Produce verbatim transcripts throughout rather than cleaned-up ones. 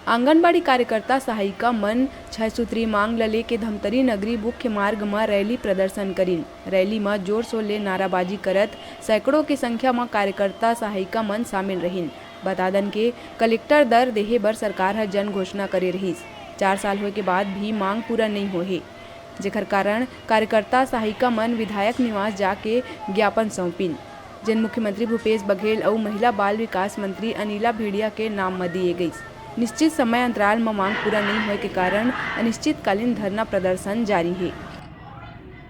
आंगनबाड़ी कार्यकर्ता सहायिका मन छह सूत्री मांग ल लेके धमतरी नगरी मुख्य मार्ग म रैली प्रदर्शन करिन। रैली म जोर शोर ले नाराबाजी करत सैकड़ों के संख्या म कार्यकर्ता सहायिका मन शामिल रहिन। बता दन के कलेक्टर दर देहे बर सरकार ह जन घोषणा करे रहिस। चार साल होए के बाद भी मांग पूरा नइ होए हे, जेखर कारण कार्यकर्ता सहायिका मन विधायक निवास जाके ज्ञापन सौंपिन, जेन मुख्यमंत्री भूपेश बघेल अउ महिला बाल विकास मंत्री अनिला भेड़िया के नाम म दिए गइस। निश्चित समय अंतराल म मांग पूरा नइ होए के कारण अनिश्चितकालीन धरना प्रदर्शन जारी हे।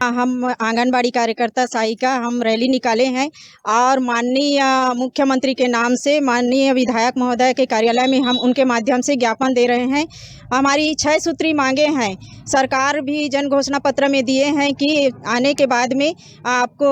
हम आंगनबाड़ी कार्यकर्ता सहायिका, हम रैली निकाले हैं और माननीय मुख्यमंत्री के नाम से माननीय विधायक महोदय के कार्यालय में हम उनके माध्यम से ज्ञापन दे रहे हैं। हमारी छह सूत्री मांगे हैं। सरकार भी जन घोषणा पत्र में दिए हैं कि आने के बाद में आपको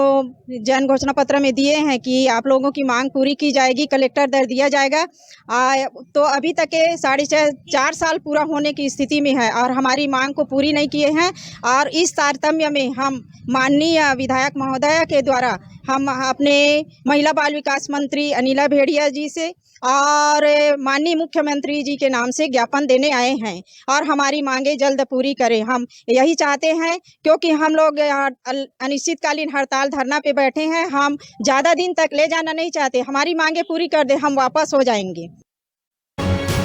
जन घोषणा पत्र में दिए हैं कि आप लोगों की मांग पूरी की जाएगी, कलेक्टर दर दिया जाएगा। आ, तो अभी तक के साढ़े चार, चार साल पूरा होने की स्थिति में है और हमारी मांग को पूरी नहीं किए हैं। और इस तारतम्य में हम माननीय विधायक महोदय के द्वारा हम अपने महिला बाल विकास मंत्री अनिला भेड़िया जी से और माननीय मुख्यमंत्री जी के नाम से ज्ञापन देने आए हैं और हमारी मांगे जल्द पूरी करें। हम यही चाहते हैं, क्योंकि हम लोग, अ, अल-, अनिश्चितकालीन हड़ताल धरना पे बैठे हैं, हम ज़्यादा दिन तक ले जाना नहीं चाहते। हमारी मांगे पूरी कर दे, हम वापस हो जाएंगे।